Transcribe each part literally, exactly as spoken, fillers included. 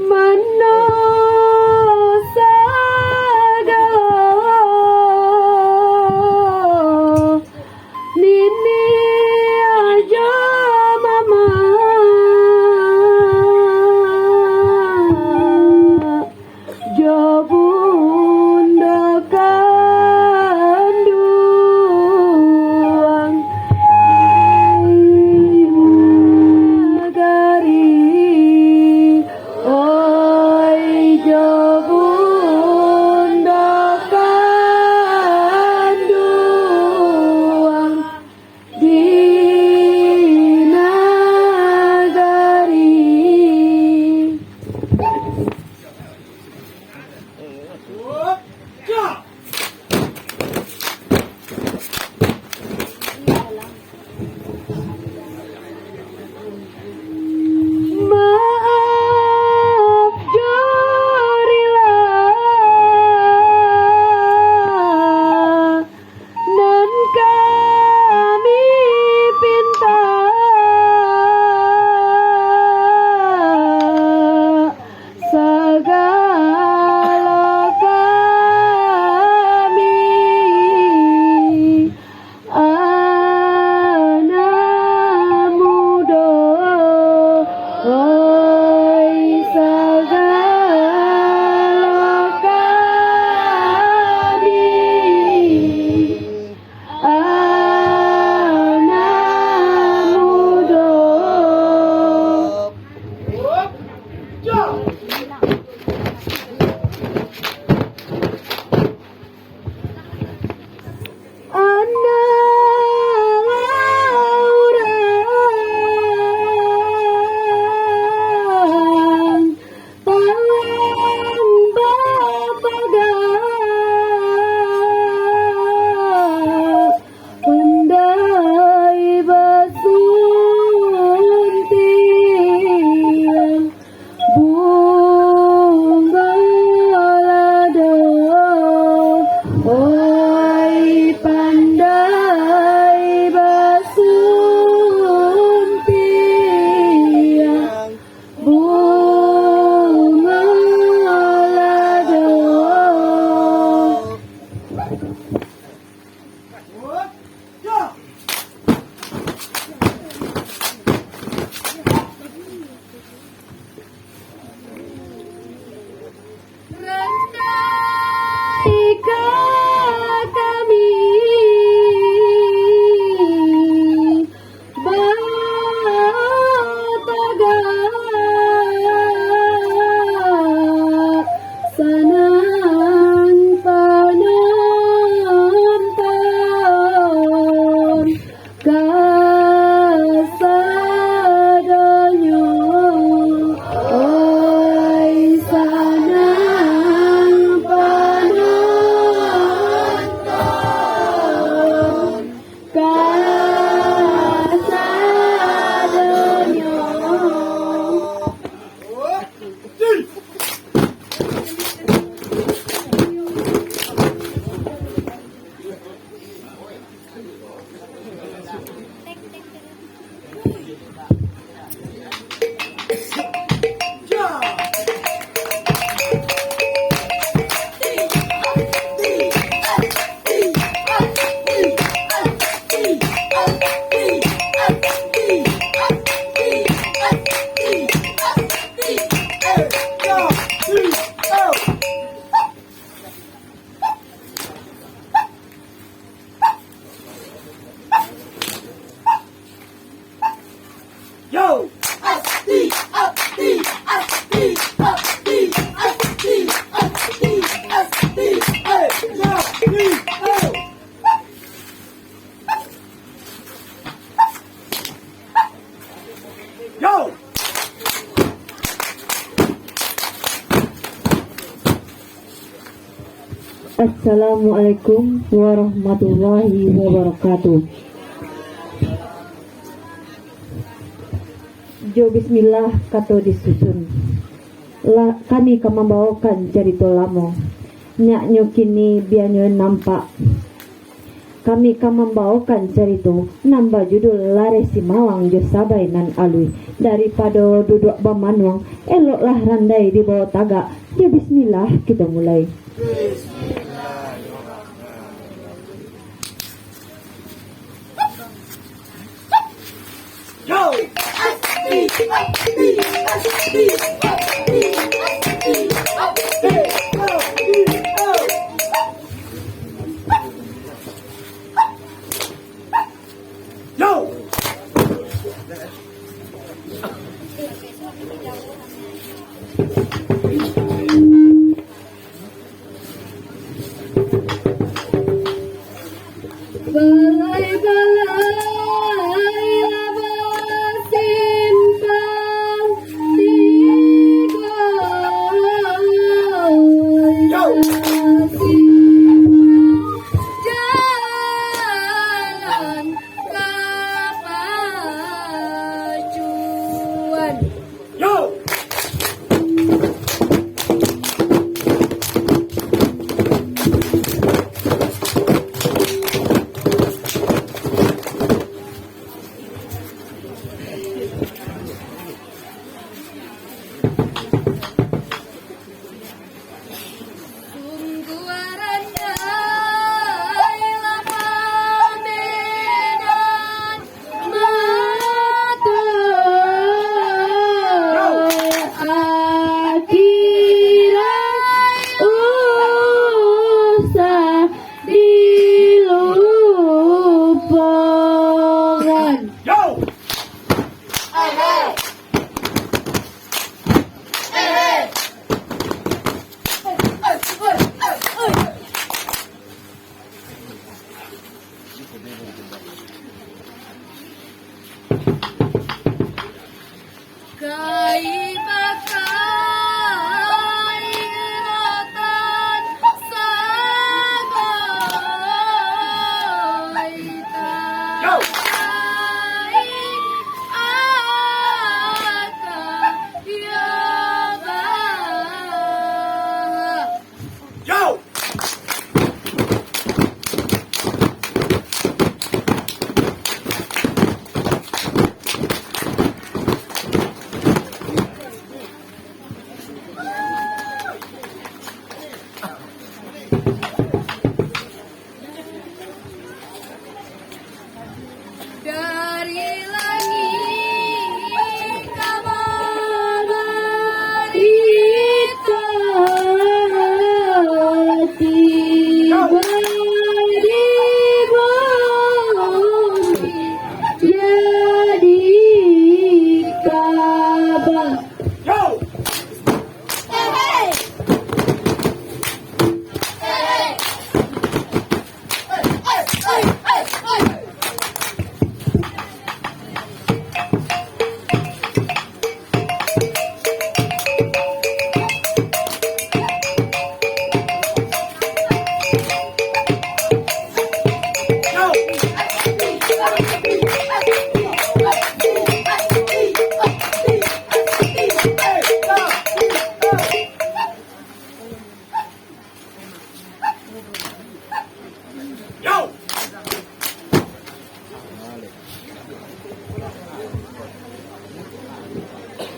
Mano sagalo nini ajo mamak, jo bundo kanduang di nagari, oi, jo bundo kanduang di nagari. Maaf, jo rila nan kami pinta, sagalo kami anak mudo, oi, sagalo kami anak mudo. Anak urang Palang bapagak, pandai basuntiang bungo lado, oi, pandai basuntiang bungo lado. Randai ka kami bapagak, sanang panonton kasadonyo, oi, sanang panonton kasadonyo. Yo! Yo! Assalamualaikum warahmatullahi wabarakatuh. Jo bismillah kato disusun. Lah, kami ka mambaokan carito lamo. Nyaknyo kini bianyo nampak. Kami ka mambaokan carito nan bajudul Lareh Simalang jo Sabai Nan Aluih. Daripado duduak bamanuang, eloklah randai dibawa tagak. Jo bismillah kito mulai. Balai-balai lah basimpang tigo. Jalan ka pacuan. Yo! Sungguah randai lah pamenan mato, akhirat usah dilupokan. Yo! Kai bakai rotan sagai tai aka yo bah. Yo! Dari langik ka babarita, tibo di bumi jadi kaba.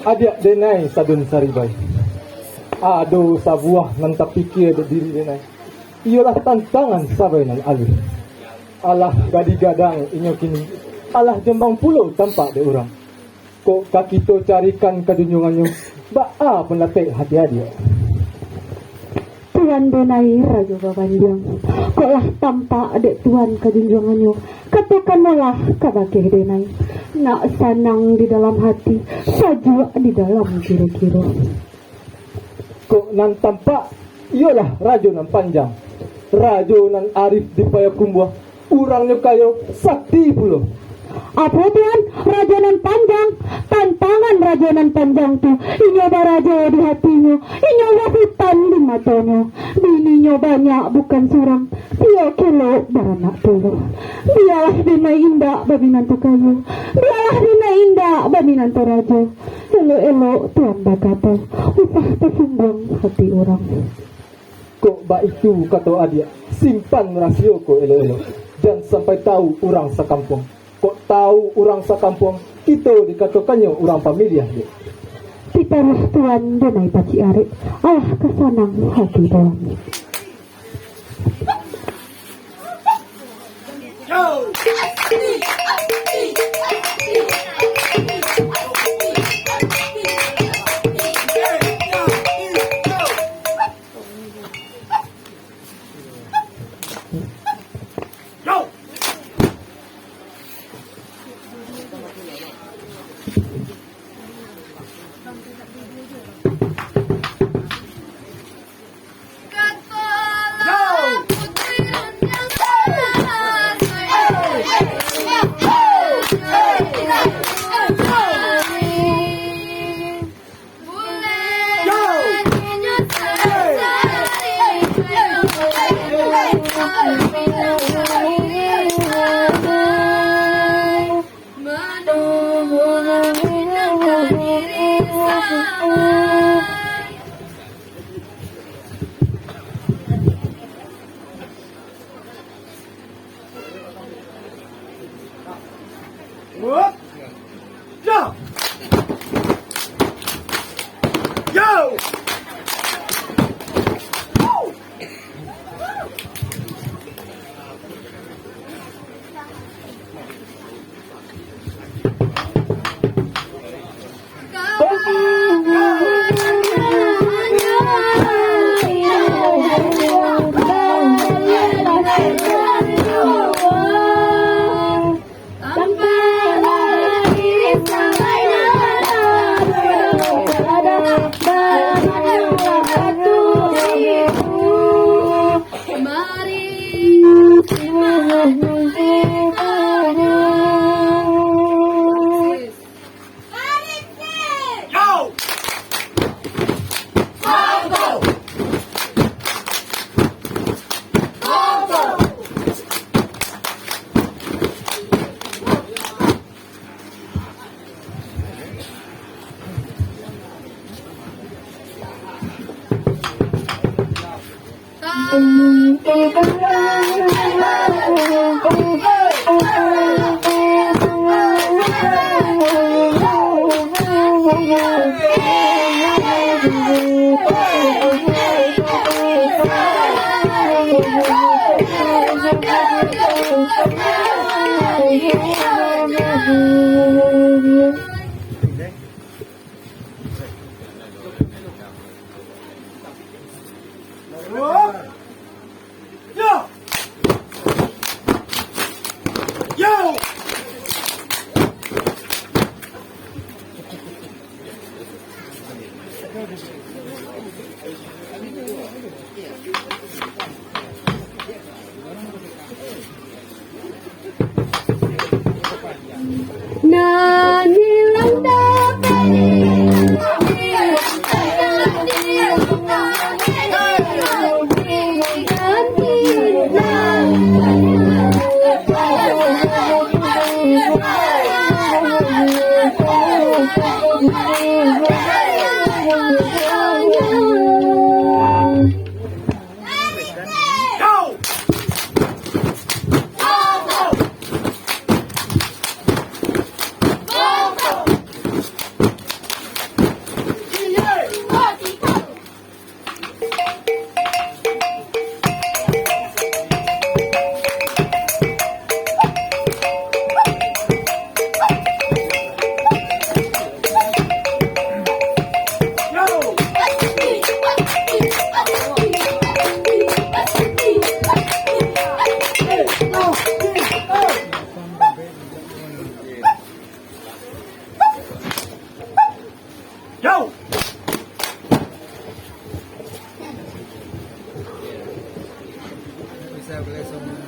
Adiak denai sadun saribai, ado sabuah nan tapikia dek diri denai, iyolah tantangan sabai nan aluih. Alah gadi gadang inyo kini, alah jombang pulo tampak dek urang. Kok ka kito carikan ka junjuangannyo, baa pandapek hati adiak? Tuan denai Rajo Babandiang, kok lah tampak dek Tuan ka junjuangannyo, katokanlah kabake denai. Nak sanang di dalam hati, sajuak di dalam kiro-kiro. Kok nan tampak, iyolah rajo nan panjang, rajo nan arif di Payakumbuah, urangnyo kayo, sakti pulo. Apo, Tuan? Rajo nan panjang? Tantangan rajo nan panjang tu, inyo barajo di hatinyo, inyo lah hutan di matonyo. Bininyo banyak bukan surang, piyo kelok baranak pulo. Bialah denai indak baminantu kayo, bialah denai indak baminantu rajo. Elok-elok Tuan bakato, usah tasingguang hati urang. Kok Baitu kato adiak, simpan rasio ko elok-elok, jan sampai tahu urang sakampuang. Kok tahu urang sakampuang, kito dikatokannyo urang pamiliah, dek. Pitaruah Tuan denai Pacik Arek, alah ka sanang hati Tuan.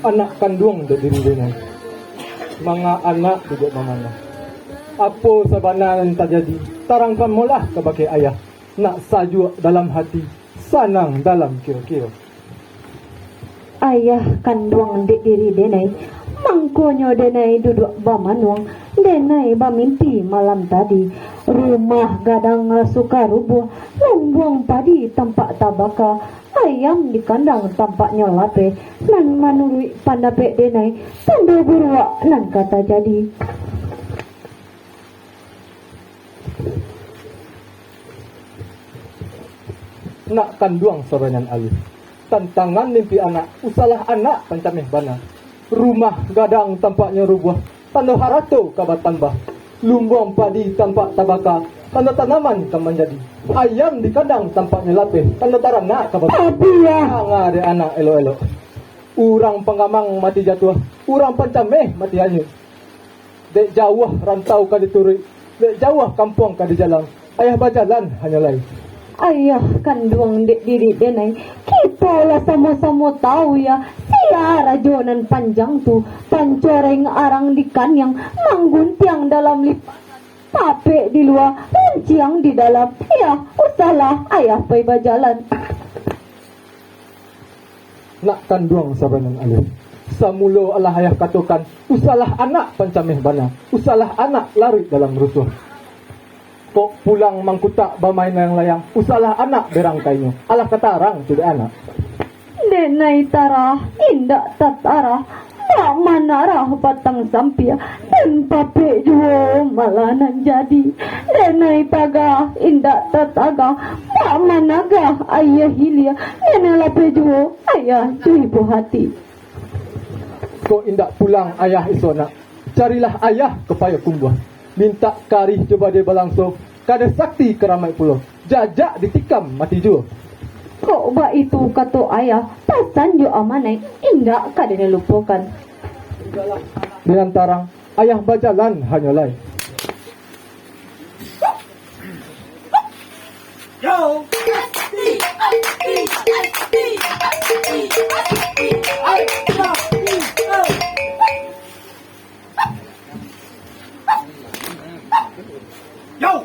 Anak kanduang dek diri denai, manga anak dek mamana. Apo sabana nan tajadi, tarangkanmolah kabake ayah, nak sajuak dalam hati, sanang dalam kiro-kiro. Ayah kanduang dek diri denai, mangkonyo denai duduak bamanuang, denai bamimpi malam tadi. Rumah gadang suka rubuah, lumbuang padi tampak tabaka, ayam di kandang tampaknyo lapeh. Nan manuruik pandapek denai, tando buruak nan ka tajadi. Nak kanduang sabanangan alun. Tantangan mimpi anak, usahlah anak pancameh bana. Rumah gadang tampaknyo rubuah, tando harato ka batambah. Lumbuang padi tampak tabaka, tando tanaman ka manjadi. Ayam di kandang tampaknyo lapeh, tando taranak ka batambah. Tapi, ah. Danga dek anak elok-elok. Urang panggamang mati jatuah, urang pancameh mati hanyuik. Dek jauah rantau ka dituruik, dek jauah kampuang ka dijalang, ayah bajalan hanyo lai. Ayah kanduang dek diri denai, kito lah samo-samo tahu ya, sia rajo nan panjang tu, pancoreng arang di kaniang, mangguntiang dalam lipasan, tapek di lua, runciang di dalam. Yah, usahlah ayah pai bajalan. Nak kanduang sabanangan alun. Samulo alah ayah katokan, usahlah anak pancameh bana, usahlah anak laruik dalam rusuah. Kok pulang mangkutak bamain layang-layang, usahlah anak berangkainyo, alah ka tarang tu dek anak. Denai tarah, indak tatarah, bak manarah batang sampia, den papek juo malah nan jadi. Denai tagah, indak tatagah, bak managah ayah hilia, denai lapeh juo ayah jo ibo hati. Kok indak pulang ayah isuak nak, carilah ayah ka Payakumbuah. Mintak karih jo badeh balangso, ka ado sakti karamaik pulo, jajak ditikam mati juo. Kok baitu kato ayah, pasan jo amanaik indak ka den lupokan. Dengan tarang, ayah bajalan hanyo lai. Yo. Yo.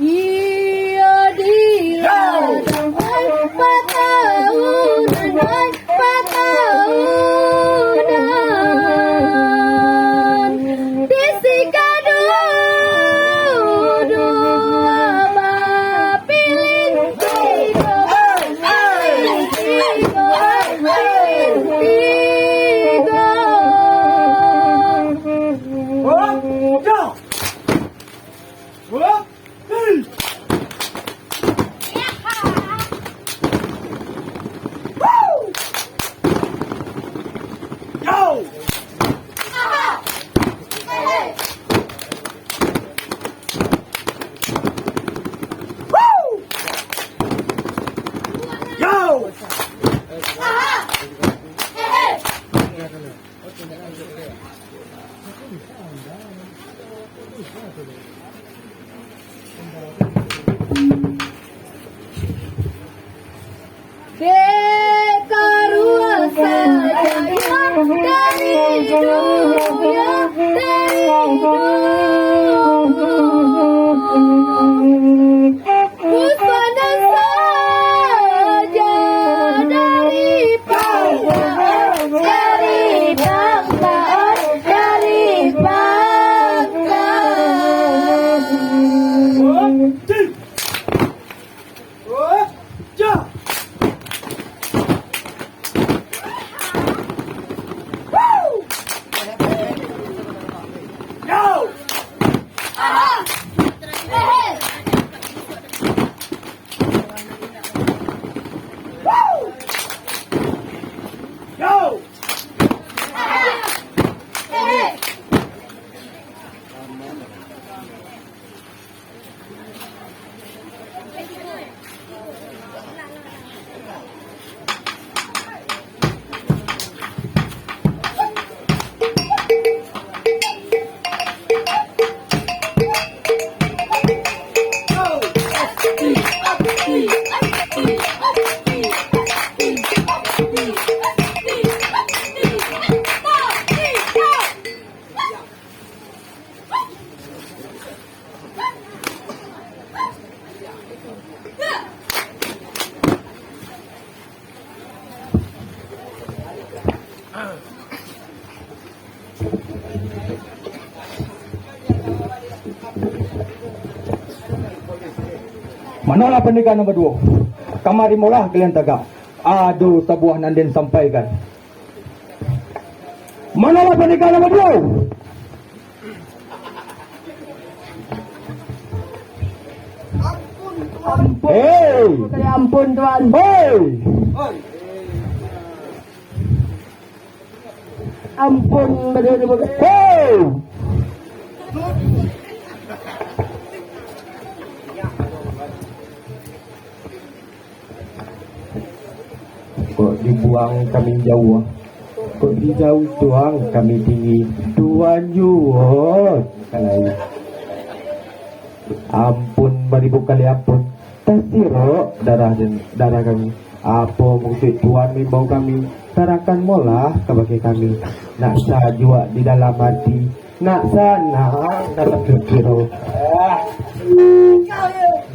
Iyo di ladang ai, patahunan ai, patahunan. Di sikadudu bapilin, tigo bapilin, tigo bapilin, tigo. Dek karuah sajo dari dunia, dari dunia. Busana saja dari pangkaan, dari pangkaan, dari pangkaan. Manolah pandeka nan baduo? Kamari molah kalian tagak. Ado sabuah nan den sampaikan. Manolah pandeka nan baduo? Ampun, Tuan. Hei! Ampun, Tuan. Hei! Ampun, Tuan. Hei! Kok dibuang kami jauah, kok dijauh tuang kami tinggi, Tuan juo kalai. Ampun baribu kali ampun, tasirok darah den, darah kami. Apo mukasuik Tuan maimbau kami? Tarangkan molah kabake kami. Nak sajuak di dalam ati, nak sanang dalam pikiro.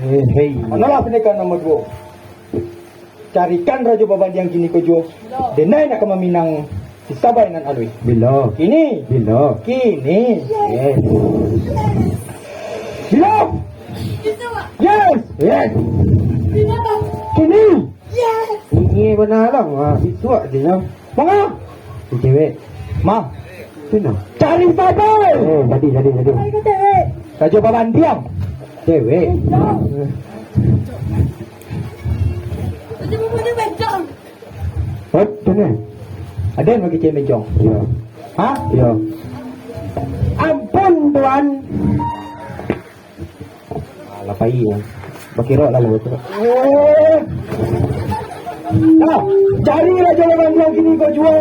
Eh, hei. Manolah pandeka nan baduo? Carikan Rajo Babandiang kini ko juo. Denai nak ka maminang si Sabai nan aluih. Bilo? Kini. Bilo? Kini. Yes. Bilo? Yes. Yes. Kini. Yes. Ini bana lah. Ha, bisuak je lah. Manga? Si cewek. Ma. Sino. Cari Sabai. Oh, jadi, jadi, jadi. Rajo Babandiang. Cewek. Oh, tu ni. Ado nan pakai cewek bencong? Yo. Ha? Yo. Ampun, Tuan. Alah, pai, yo. Bakirok lalu tu. Eh. Nah, carilah jalan yang kini ko juo.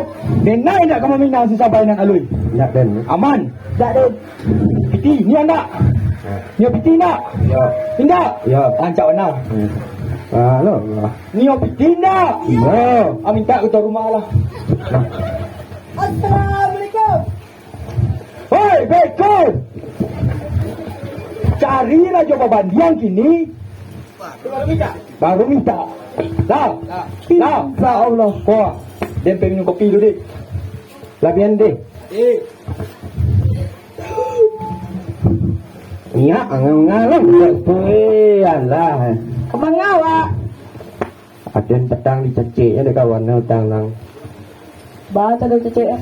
Denai nak ka maminang si Sabai nan aluih. Nak, Den. Aman. Tak, Den. Piti, ni ndak? Nyo piti ndak? Yo. Indak? Yo. Rancak bana. Hmm. Ah, lo. Nyo piti ndak? Yo. Ah, mintak ka tuan rumah lah. Nah. Assalamualaikum. Hoi, beko. Cari Rajo Babandiang kini. Baru mintak. Lah. Lah. Insya Allah. Wah, den pai minum kopi dulu, deh. Labihan, deh. Eh. Nyak, ngalong-ngalong buat tu, eh, alah. Ka manga awak? Aden patang dicaceknyo dek kawan utang nang. Ba, cado cacek, eh?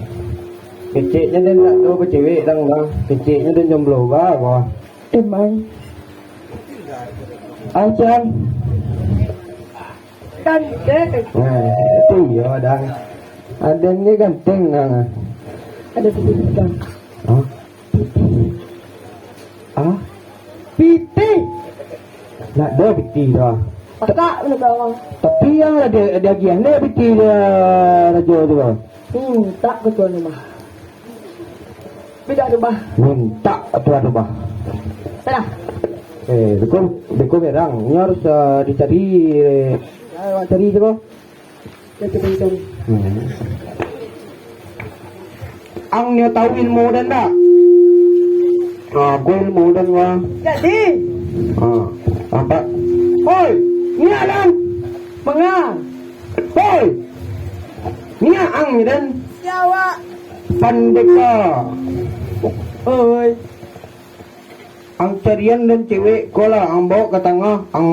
Keceknyo den nak tu bacewek dang, bah. Keceknyo den jomblo, bah, bah. Emang. Acan. Ganteng. Nah, itu iyo, dang. Aden ni ganteng, nah. Ado pitih, dang. Hah? Pitih. Ah? Pitih. Nak do pitih tu. Pakak nak bawa. Tapi yang lah dia, dia agiah ni pitih dia, Rajo tu. Hmm, tak betul ni, mah. Bida tu, bah. Mintak tu ado, bah. Salah. Eh, beko, beko berang. Ni harus, eh, dicari, eh, awak cari tu, bah. Cari, cari, cari. Hmm. Ang nio tahu ilmu den dak? Ah, ko ilmu den, bah. Jadi. Ah, apa? Hoi, ni alang. Manga? Hoi. Ni ang ni den. Siapa? Pandeka. Hoi. Ang carian den cewek ko lah, ang bawa ka tangah, ang,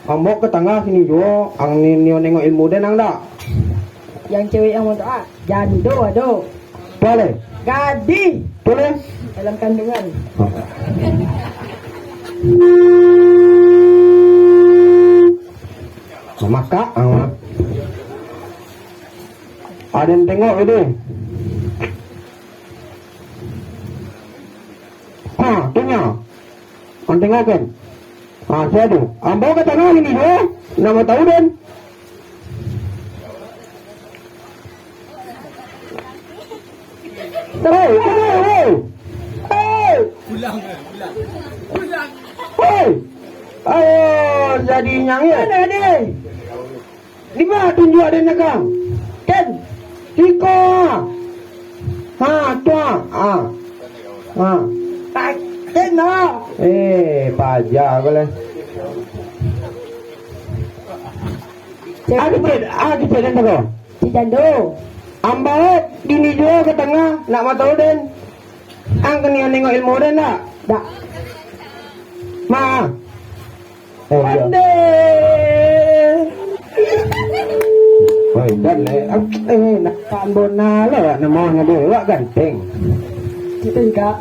ang bawa ka tangah sini juo, ang ni, nio nengok ilmu den ang dak? Yang cewek yang mau doa, jando ado. Boleh. Gadih. Boleh. Dalam kandungan. Mamakak, ah. Aden tengok ini. Ha, tu nyo. Ang tengokkan. Ha, sia tu. Ambo ka tangah ini juo. Namo tahu den? Hei, hei, hei. Hei. Hei. Ayo, jadi nyang ya. Mana ni? Di ma tunjuak den, Akang? Ken. Siko, ah. Ha, tu, ah. Ha. Ha. Ah, ken, ah. Eh, paja ko lah. Ah, kecek, ah, kecek den ko. Cik Jando. Ambo dini juo ka tangah, nak matahu den. Ang kanian nengok ilmu den, dak? Dak. Ma. Woi, dan le, eh, nak pambona lo, namonyo dek awak ganteng. Ganteng, Kak.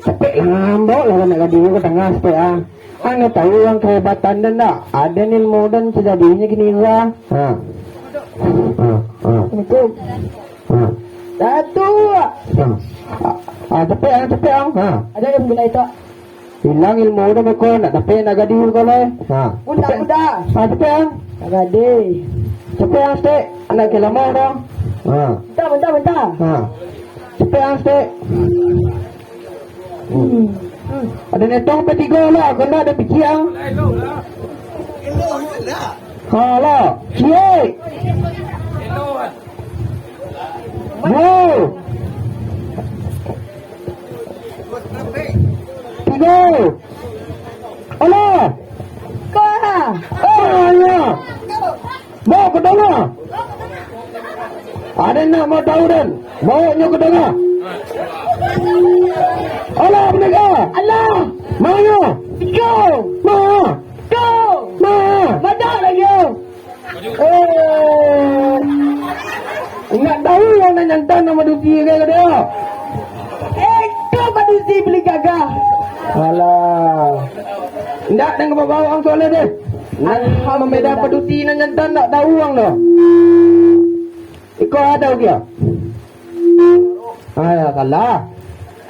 Capek lah, ambok lah nak gadih ka tangah, capek ah. Ane tahu urang kahebatan den dak? Aden ilmu den sajadinyo kini ko. Ha. Ha, ha. Assalamualaikum. Ha. Datuk. Ha. Ah, ah, capek ang, capek ang. Ha. Ada yang guna itu? Ilang ilmu den ko, nak capek nak gadih ko lai. Ha. Mudah, capek. Mudah. Ha, capek ang. Nak gadih. Capek ang, stek. Anak ke lama dah. Ha. Bentar, bentar, bentar. Ha. Capek ang, stek. Hmm. Ada netong pe tigo lah, kena ada piciang. Halah, ciek. Duo. Tigo. Alah. Kau. Oh, ya. Bawa ka tangah. Aden nak mau tahu den. Bawa nyo ka tangah. Alah, penegak. Alah. Manyo. Iko. Ma. Ko. Ma. Madak lagi. Eh. Indak tahu yang nak nyantan nama duti ke dia. Eh, kau padusi beli gagah. Alah. Indak, den ka babawa ang soalnyo deh. Nan mambeda padusi nan nyantan ndak tahu ang doh. Iko ado kio. Ah, salah.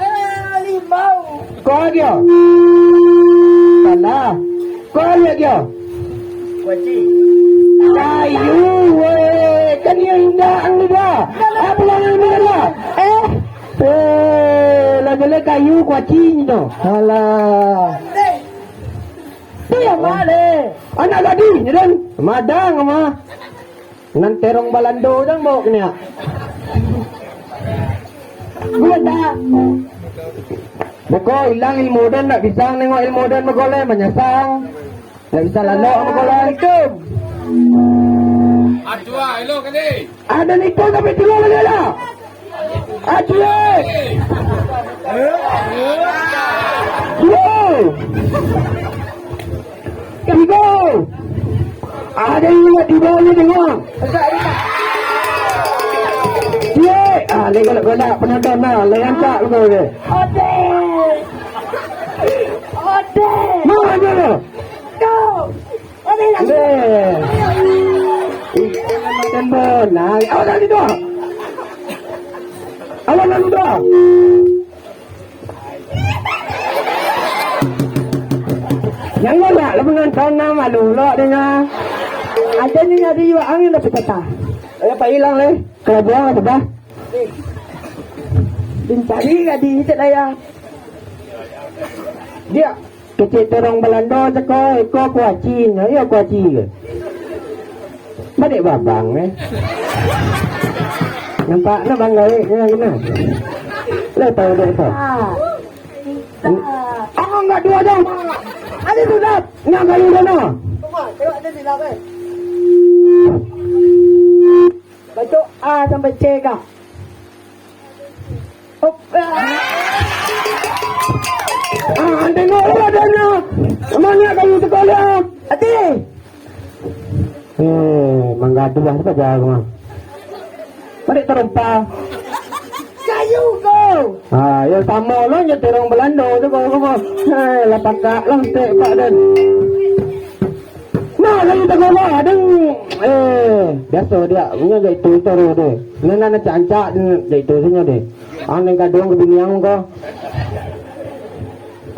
Eh, limau. Ko kio. Salah. Ko kio. Kuaci. Kayu, weh. Kan iyo indak ang ni dah. Apo yang ini dah? Eh. Eh, lah jelek kayu kuaci tu. Alah. Tu yang mana? Anak gadih, den. Madang mah. Nan terong Balando jan bawa kini. Gua dah. Beko ilang ilmu den, ndak bisa nengok ilmu den beko lai, manyasang. Ndak bisa lalok beko lai. Assalamualaikum. Atua, elok kali. Ada niko sampai tiga lagi ada. Acuik. Duo. Tigo. Ada yang ingat di bawah ni tengok. Ciek. Ah, ni galak-galak penonton nah. Layan tak betul ni. Ode. Ode. Mana dia? Kau. Ode lah. Ode. Ih, jangan makan bola. Awak dah tidur. Awak dah tidur. Jangan lah, lah penonton nah, malu lo dengar. Ada ni nyari iwak angin dah pecah. Ayo, Pak, hilang leh. Kalau buang apa dah? Dicari gadih cek daya. Dia kecek terong Balando ceko, iko kuaci, iyo kuaci ke? Padek babang, eh. Nampak nak banggai, ya, kena. Lah tahu dek tu. Ah. Ah, enggak dua dong. Ada sudah. Nak kayu dana. Tengok, tengok ada silap, eh. Baco A sampai C kah? Op, ah. Ah, tengok lah dana. Mana kayu sekolah? Ati. Eh, manggaduah saja aku mah. Parik tarompa. Kayu ko. Ah, yo samo lo nyo terong Balando tu ko, ko, ko. Eh, lah pakak lah tek pak den. Nah, kayu tagolah, deng. Eh, biaso dia, punyo jak itu taruh deh. Nan, nan, ancak-ancak deh, jak itu sajo deh. Ang nan kadung kabiniang ko.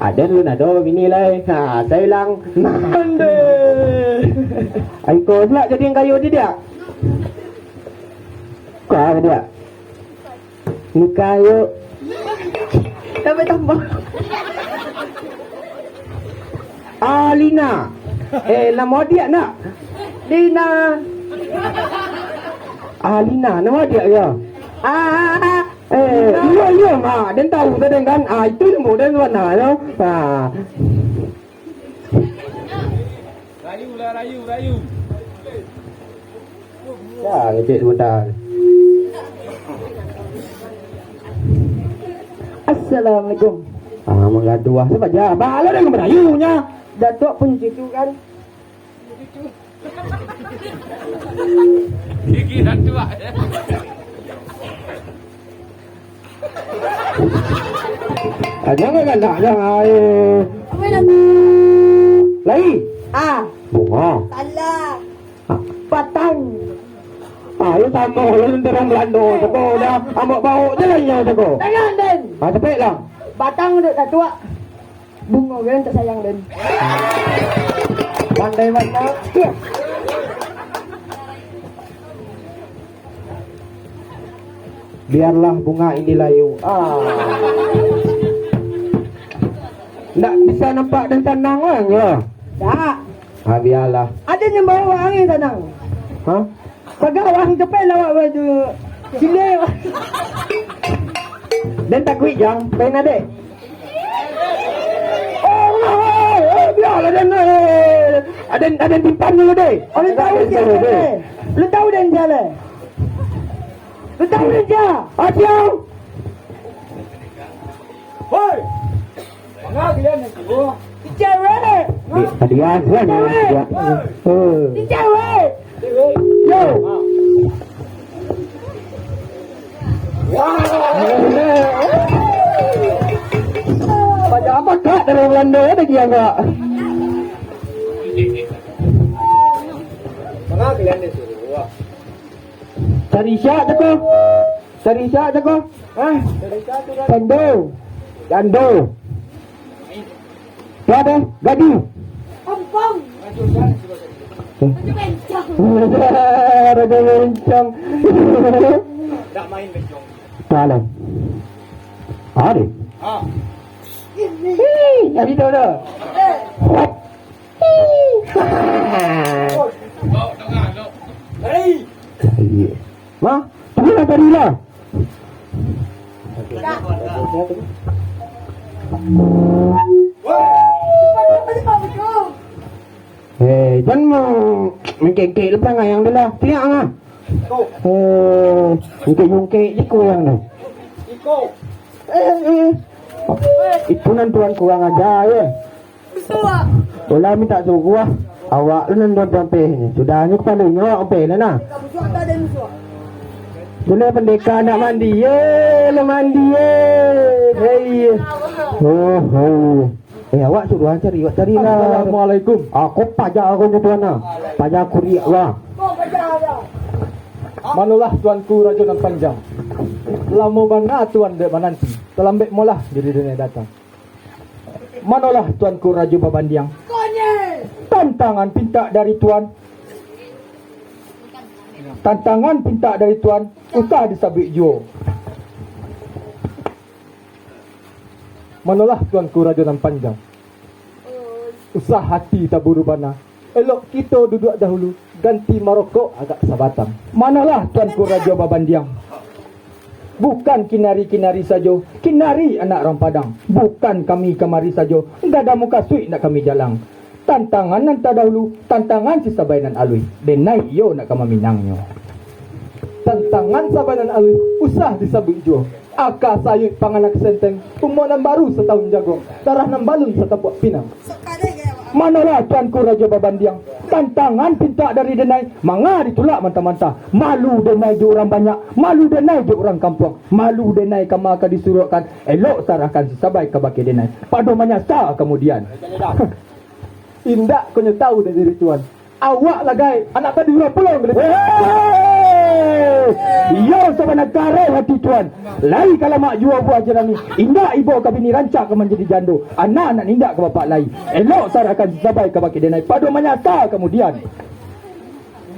Aden lun ado bini lai. Ha, sai ilang. Nah. Andeh. Ai ko pula jadi ang kayo di dia. Ka dia. Nikah yo. Tambah-tambah. Alina. Eh, namo adiak nak? Dina. Alina, namo adiak yo? Ah, ah, ah. Eh, iyo, iyo, mak. Den tahu tadi kan. Ah, itu ilmu den warna yo. Ah. Rayu lah, rayu, rayu. Ya, ngecek sebentar. Assalamualaikum. Ah, manggaduah tu baja. Balo dengan Melayunyo. Datuak pun cucu kan? Gigi Datuak. Ah, jangan galak, jangan. Ayo. Apa nama? Lai. Ah. Bungo. Salah. Ah. Batang. Ah, yo samo lah, urang Belando tu ko, dah. Ambek bauk je lah inyo tu ko. Tangan, Den. Ah, capek lah. Batang dek Datuak. Bungo kan tak sayang, Den. Pandai bana. Biarlah bunga ini layu. Ah. Ndak bisa nampak dan sanang urang yo. Tak. Ah, biarlah. Ado nan bawa angin sanang. Hah? Paga urang capek lawak baju. Sini. Den takuik, Jang. Pain adek. Oh, oh, oh, biarlah, Den, eh. Aden, aden simpan dulu, deh. Alun tahu sia, deh. Alun tahu, Den, sia, leh. Alun tahu, Den, sia. Ah, siang. Hoi. Manga kalian nan suruah? Cewek. Di, adian, adian, adian. Eh. Cewek. Yo. Banyak amat, Kak, dari Belanda ada dia, Kak. Manga kalian nan suruah? Cari siap tu ko. Cari siap tu ko. Hah? Cari siap tu ko. Jando. Jando. Tu ada gaduh. Ompong. Rajo Bencong. Rajo Bencong. Ndak main bencong. Salah. Ada. Ah. Ih, nyari tu dah. Hop. Ih. Hei. Mah, tu lah tadi lah. Eh, jan ma-, mangkek-kek lepas ngayang tu lah. Tiak ah. Eh, ungkek-ungkek je kurang tu. Eh, eh. Itu nan tuan kurang aja, ya. Ulah minta suruah. Awak tu nan tuan tampeh ni. Sudah ni kepala nyok ampeh lah nah. Boleh pendekar nak mandi, ye, nak mandi, ye. Hei. Oh, oh. Eh, awak suruah cari, awak cari lah. Assalamualaikum. Aku paja aku nyo tuan lah. Paja aku riak lah. Manolah tuanku Rajo Nan Panjang. Lamo bana tuan dek mananti. Talambek molah diri denai datang. Manolah tuanku Rajo Babandiang. Tantangan pintak dari tuan. Tantangan pintak dari tuan. Usah disabuik juo. Manolah tuanku Rajo Nan Panjang. Usah hati taburu bana. Elok kito duduak dahulu, ganti marokok agak sabatang. Manolah tuanku Rajo Babandiang. Bukan kinari-kinari sajo, kinari anak rang Padang. Bukan kami kamari sajo, gadang mukasuik nak kami jalang. Tantangan nan tadahulu, tantangan si Sabai nan aluih. Denai iyo nak ka maminangnyo. Tantangan Sabai nan aluih, usah disabuik juo. Aka sayuik panganak senteng, umua nan baru satahun jagong, darah nan balun satapuak pinang. Manolah tuanku Rajo Babandiang, tantangan pintak dari denai, manga ditulak mantah-mantah. Malu denai jo urang banyak, malu denai jo urang kampuang, malu denai kama ka disuruakkan, elok sarahkan si Sabai kabake denai. Pado manyasa kamudian. Indak ko nyo tahu dek diri tuan. Awak lah gaek, anak tadi urang pulang dari. Hei! Iyo sabana kareh hati tuan. Lai ka lamak juo buah jerami. Indak ibo ka bini rancak ka manjadi jando. Anak nak nindak ka bapak lai. Elok sarahkan si Sabai kabake denai. Pado manyasa kamudian.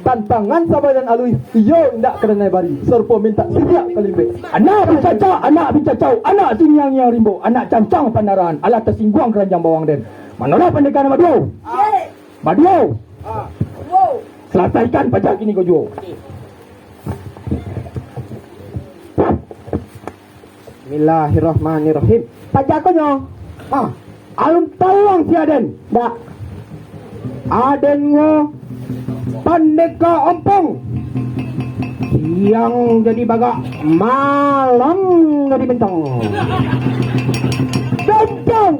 Tantangan Sabai nan aluih, iyo indak ka denai bari. Sarupo mintak siriak ka limbek. Anak bicacak, anak bicacau, anak singiang-ngiang rimbo, anak cancang pandarahan, alah tasingguang karanjang bawang den. Manolah pandeka nan baduo? Baduo. Salasaikan paja kini ko juo. Bismillahirrahmanirrahim. Paja ko nyo. Ah, alun tahu ang si aden? Dak. Aden ngo pandeka ompong. Siang jadi bagak, malam jadi bintang. Dontong!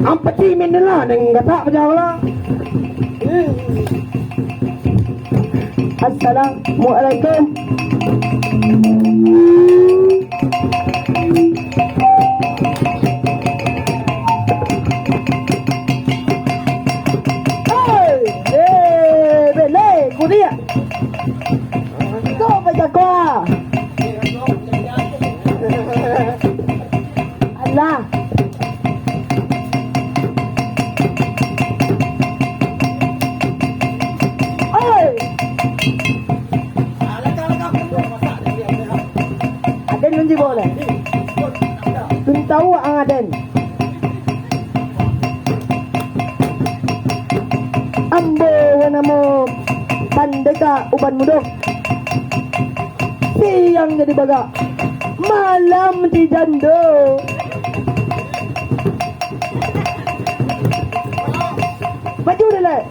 Ampati minullah, neng gatak pajau lah. Assalamualaikum. Hei, hei, bele, kuliah. Kau bajakoa. Alah. Oi. Aden nan jibo lai. Tun tahu ang aden. Ambo banamo Pandeka Uban Mudo. Siang jadi bagak, malam jadi jando. Maju deh, Lek.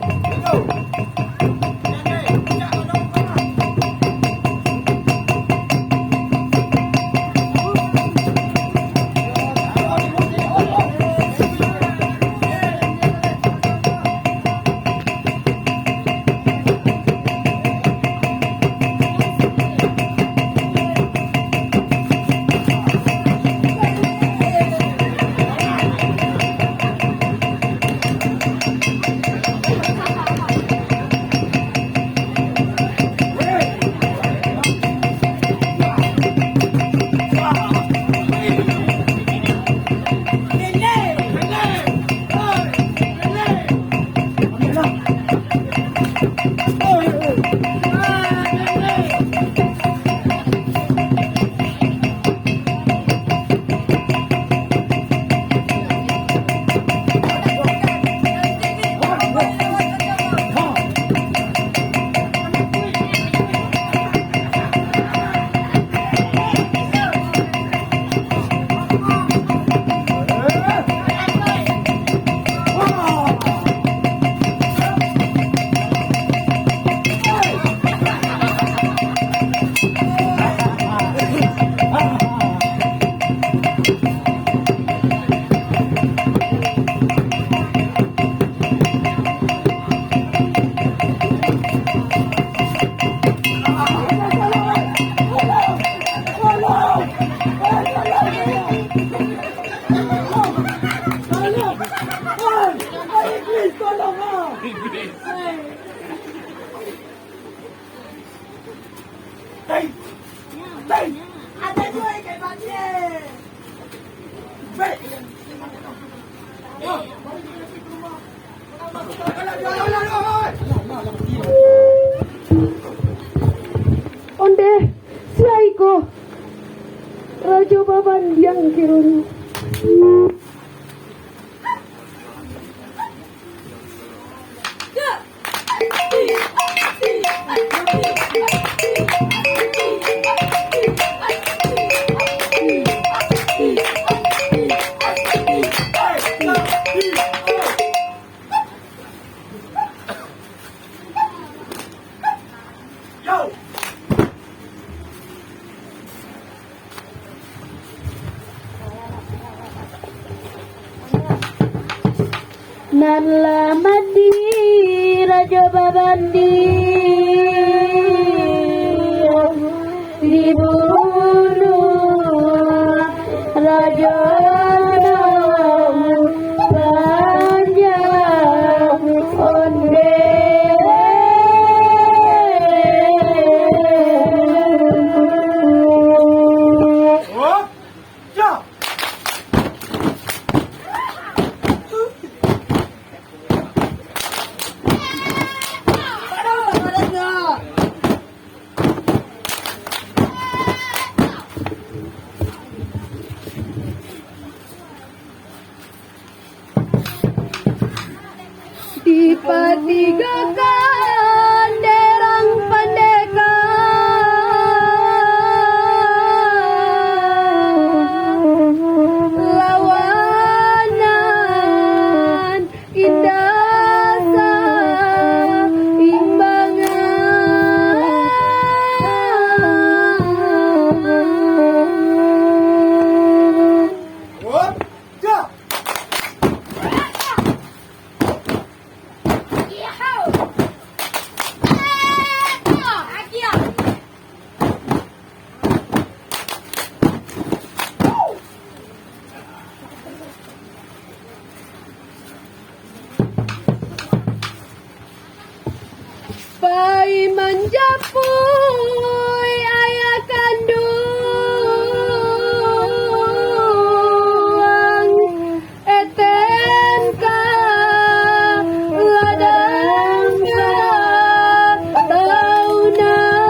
Ondeh, sia iko? Rajo Babandiang kironyo. Nan lah mati Rajo Babandiang, dibunuah Rajo Panjang Ondeh. Dipatigokan derang pandeka lawanan indak saimbangan. Apui ayah kanduang, eten ka ladang ka taunan.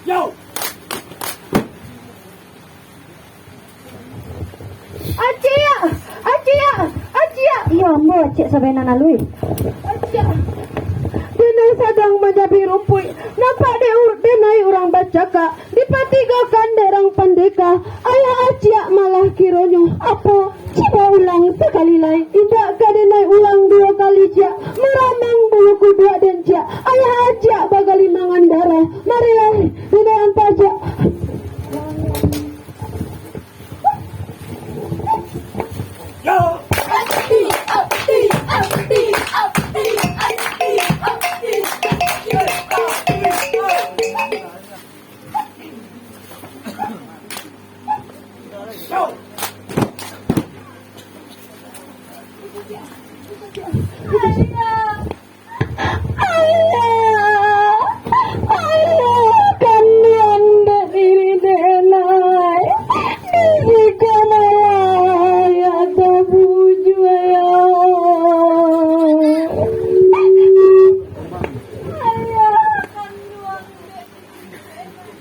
Yo! Aciak! Aciak! Aciak! Iyo, ambo Aciak Sabena Nalui. Aciak! Denai sadang manyabi rumpuik, nampak dek ur-, denai urang bacakak, dipatigokan dek urang pandeka. Ayah Aciak malah kironyo, apo? Cubo ulang sakali lai, indak ka denai ulang duo kali, Ciak. Maramang bulu kuduak den, Ciak. Ayah Aciak bagalimangan darah. Marilah, denai ampah, Ciak. Alah, alah, kanduang dek diri denai, diri ka malayat tabujua, yo. Alah, kanduang dek diri denai.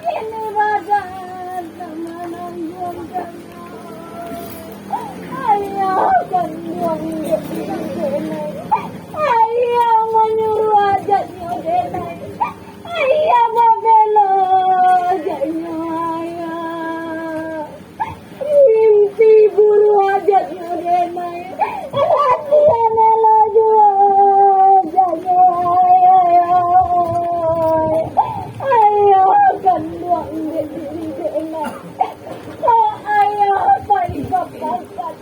Kini badan tak manangguangkan. Ayah kanduang dek diri denai. Ayah manyuruah hajatnyo denai. Ayah babelo hajatnyo, ayah. Mimpi buruah hajatnyo denai. Latihan elok juo hajatnyo, ayah. Ayah kanduang dek diri denai. Kok ayah pai ka pasar,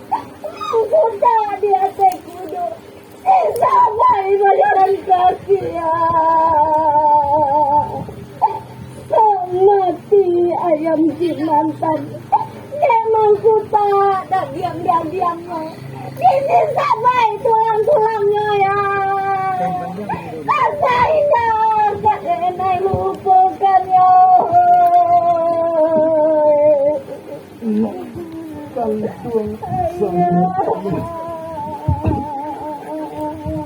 mangkutak di ateh kudo, si Sabai bajalan kaki, ya. Kok mati ayam Cimantan, dek mangkutak dak diam-diamnyo. Kini Sabai tulang-tulangnyo, ya. Asa indak ka denai lupokan, ya. Kanduang sanggup.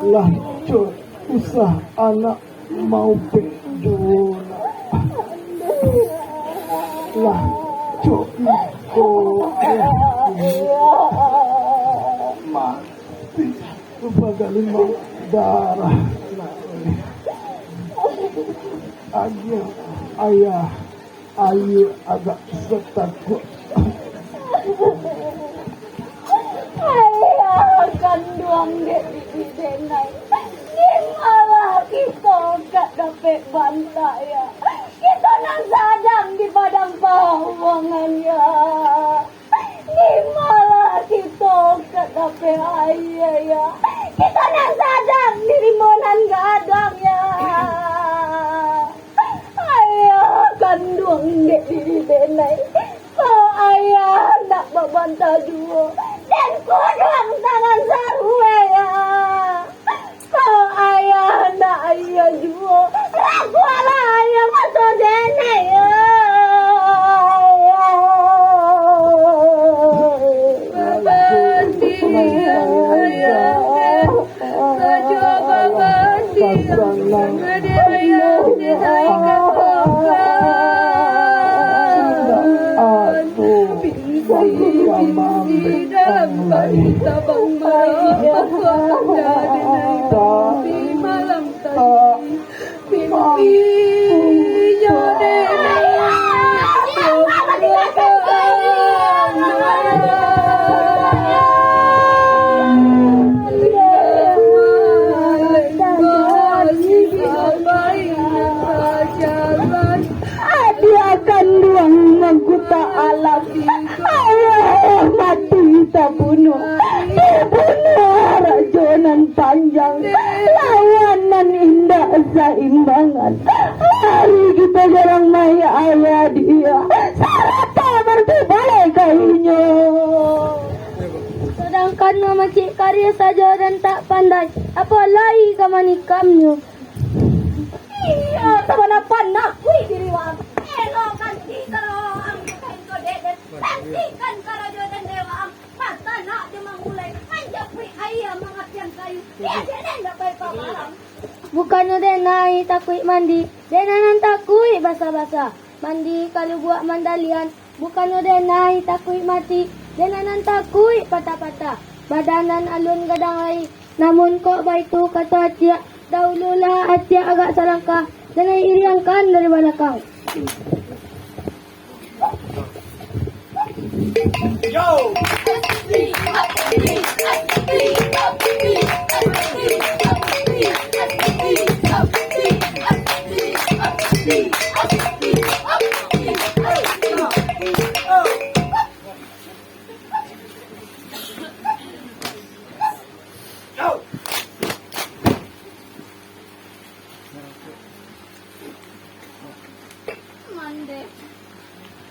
Lah, cok, usah anak maupek juo nak. Lah, cok, iko lah. Mati. Rupa galimau darah. Agiah ayah, aia agak satakuak. Ayah kanduang dek diri denai, di malah kito ka dapek banta, ya. Kito nan sadang di padang pahuangan, ya. Di malah kito ka dapek aia, ya. Kito nan sadang di rimbo nan gadang, ya. Ayah kanduang dek diri denai. Kok ayah nak babanta juo, den kuduang tangan saruwe, ya. Kok ayah nak aia juo, lakuanlah ayah Adia kanduang mangkuta alam. Ayah mati tabunuah, dibunuah Rajo Nan Panjang, lawan nan indak saimbangan. Mari kito jarang mai ayah dia, sarato barubalik ka inyo. Sadangkan mamacik karya sajo dan tak pandai, apo lai ka manikamnyo. Iyo, sabana panakuik diri waang. Elokan di saroang di kain kodek, dan tantikan karajo dan dewaang. Matanak jo mangulai, manjapuik aia, mangapian kayu. Iyo, denai ndak bae pabalang. Bukannyo denai takuik mandi, denai nan takuik basa-basa. Mandi ka lubuak mandalian, bukannyo denai takuik mati, denai nan takuik patah-patah. Badan nan alun gadang lai, namun kok baitu kato Acik, dahululah Acik agak salangkah, denai iriangkan dari balakang.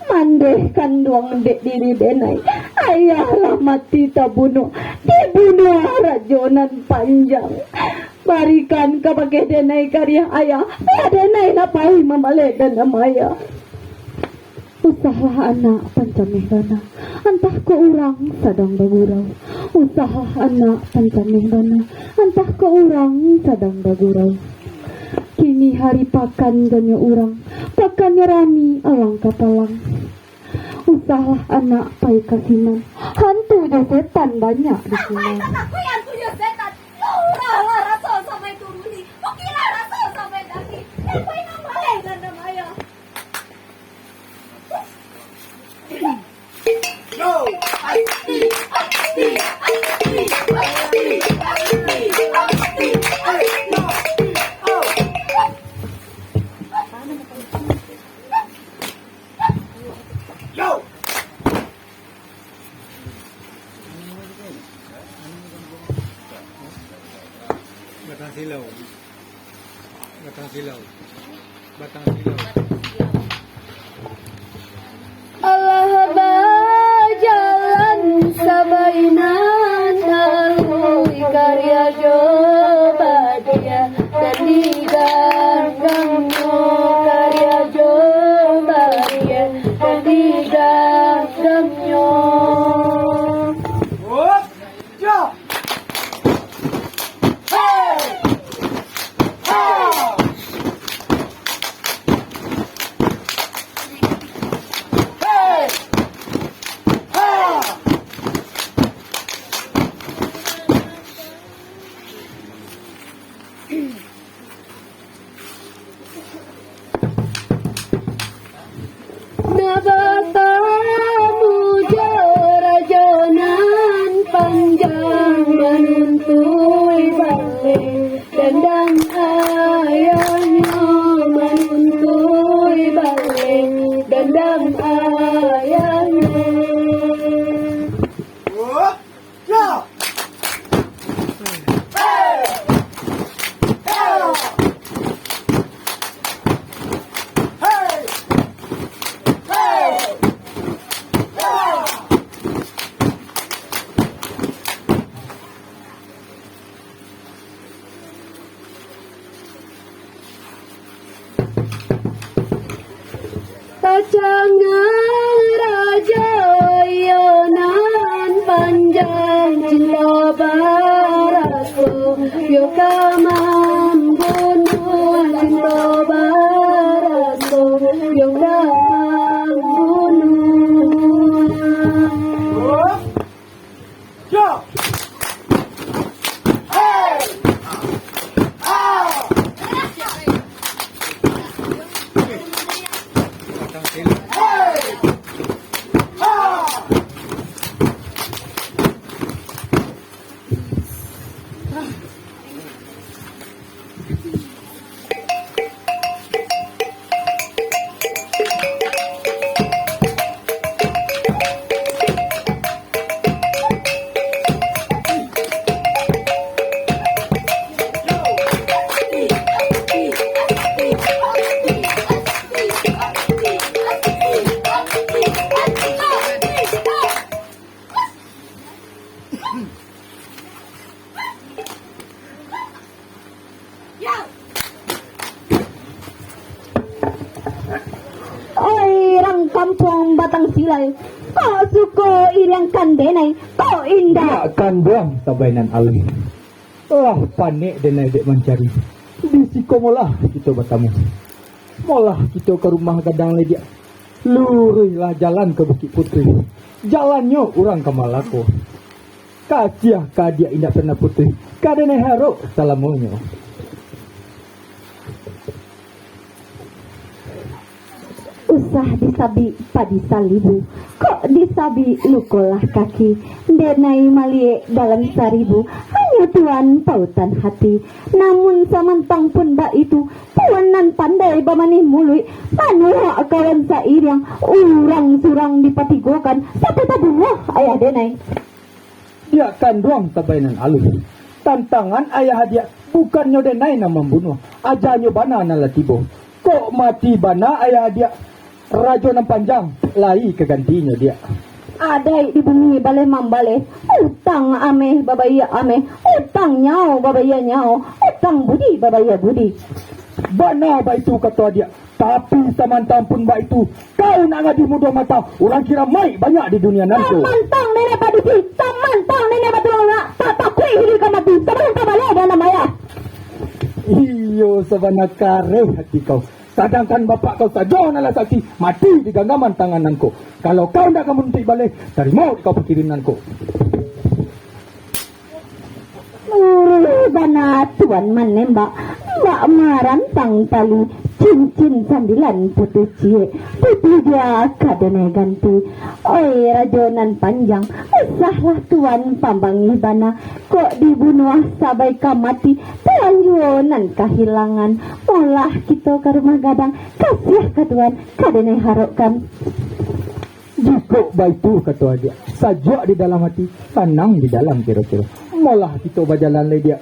Mandeh kanduang dek diri denai. Ayah lah mati tabunuah, dibunuah Rajo Nan Panjang. Barikan kabake denai karya ayah, biar denai lah pai mambaleh dendam ayah. Usahlah anak pancameh bana, antah kok urang sadang bagurau. Usahlah anak pancameh bana, antah kok urang sadang bagurau. Kini hari pakan janyo urang, pakannyo rami alang kapalang. Usahlah anak pai ka sinan, hantu jo setan banyak di sinan. Apai tatakuik hantu jo setan, lurahlah raso sampai turuni, ukilah raso sampai daki, dek pai mambaleh dendam ayah. Batang silau. Batang silau. Batang silau. Alah bajalan sabainan taruih karya jo badia, dan digandamnyo karya jo badia, dan digandamnyo. Nak batamu jo Rajo Nan Panjang, manuntui baleh dandang ayahnyo, manuntui baleh dandang ayahnyo. Yo ka mambunuah, linto baraso, yo ka mambunuah. Oi, urang kampuang Batang Silai, kok suko iriang ka denai, kok indak? Indak kanduang, sabanan alun. Lah panek denai dek mancari. Di siko molah kito batamu. Molah kito ka rumah gadang lai diak. Luruihlah jalan ka Bukik Putih. Jalannyo urang ka Malako. Kasiah ka adiak indak pernah putuih, ka denai harok salamonyo. Usah disabik padi salibu, kok disabik lukolah kaki. Denai maliek dalam saribu, hanyo tuan pautan hati. Namun samantang pun baitu, tuan nan pandai bamanih muluik, manuhak kawan sairiang, urang surang dipatigokan, sampai tabunuah ayah denai. Diak kanduang sabanan alun. Tantangan ayah adiak, bukannyo denai nan mambunuah, ajanyo bana nan lah tibo. Kok mati bana ayah adiak, rajo nan panjang lai ka gantinyo diak. Adaik di bumi baleh mambaleh, utang ameh babayia ameh, utang nyao babayia nyao, utang budi babayia budi. Bana baitu kato adiak, tapi samantang pun baitu, kau nak ngadi mudo mata, urang kira maik banyak di dunia nan ko. Samantang nenek padusi, samantang nenek batulang nak, tak takuik hili ka mati, samantang baleh dalam ayah. Iyo, sabana kareh hati kau. Sadangkan bapak kau sajo nan lah saksi, mati di ganggaman tangan nan ko. Kalau kau ndak ka manutuik baleh, tarimo kau pakiriman ko. Luruih bana tuan manembak, bak marantang tali, cincin sambilan putuih ciek, putuih dia ka denai ganti. Oi rajo nan panjang, usahlah tuan pambangih bana, kok dibunuah sabai ka mati, tuan juo nan kahilangan. Molah kito ka rumah gadang, kasiah ka tuan, ka denai harokkan. Jikok baitu, kato adiak, sajuak di dalam hati, sanang di dalam kiro-kiro. Molah kito bajalan lai, diak.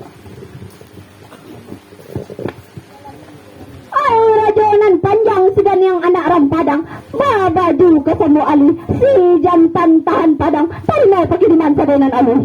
Ai rajo nan panjang, si ganiang anak Rampadang, babaju kasambok alih, si jantan tahan padang, tarimo pakiriman sabanan alih.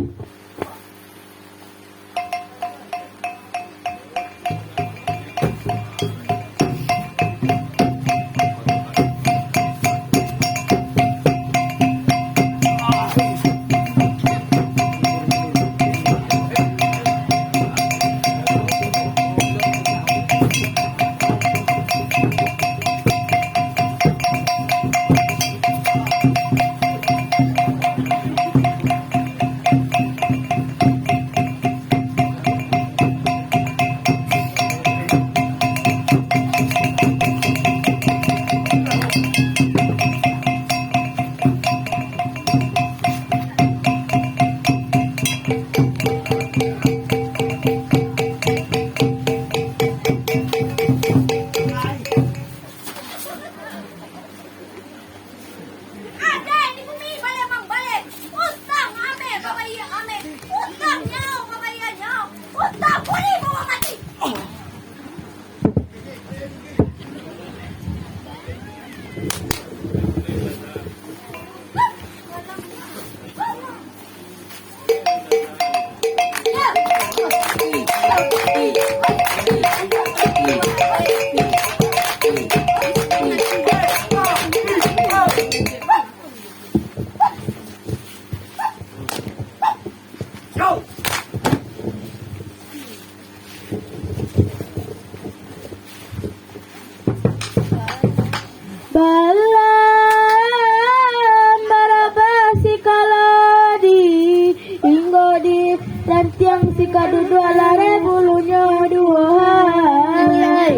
Kaduduak lareh bulunyo duo hai.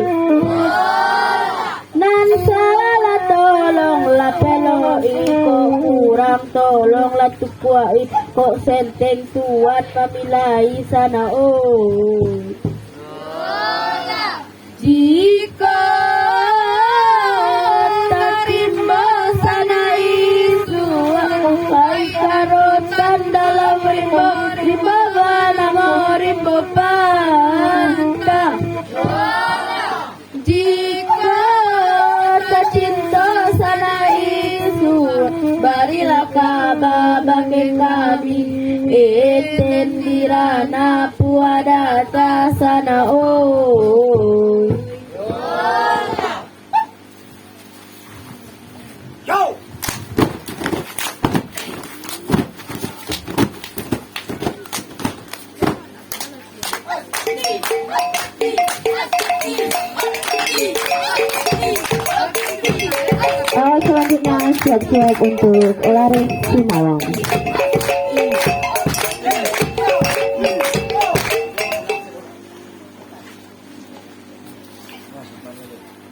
Nan salah tolonglah peloki, kok kurang tolonglah tukuaki, kok senteng tuan mamilai sanak oi. Jikok tatimbo sanak isuak, baik karotan dalam rimbo, rimbo banamo rimbo pantang. Jikok tacinto sanak isuak, barilah kaba bakeh kami, eten dirana puadata sanak oi. Yo! Ah, selanjutnya siap-siap untuk lari simawang.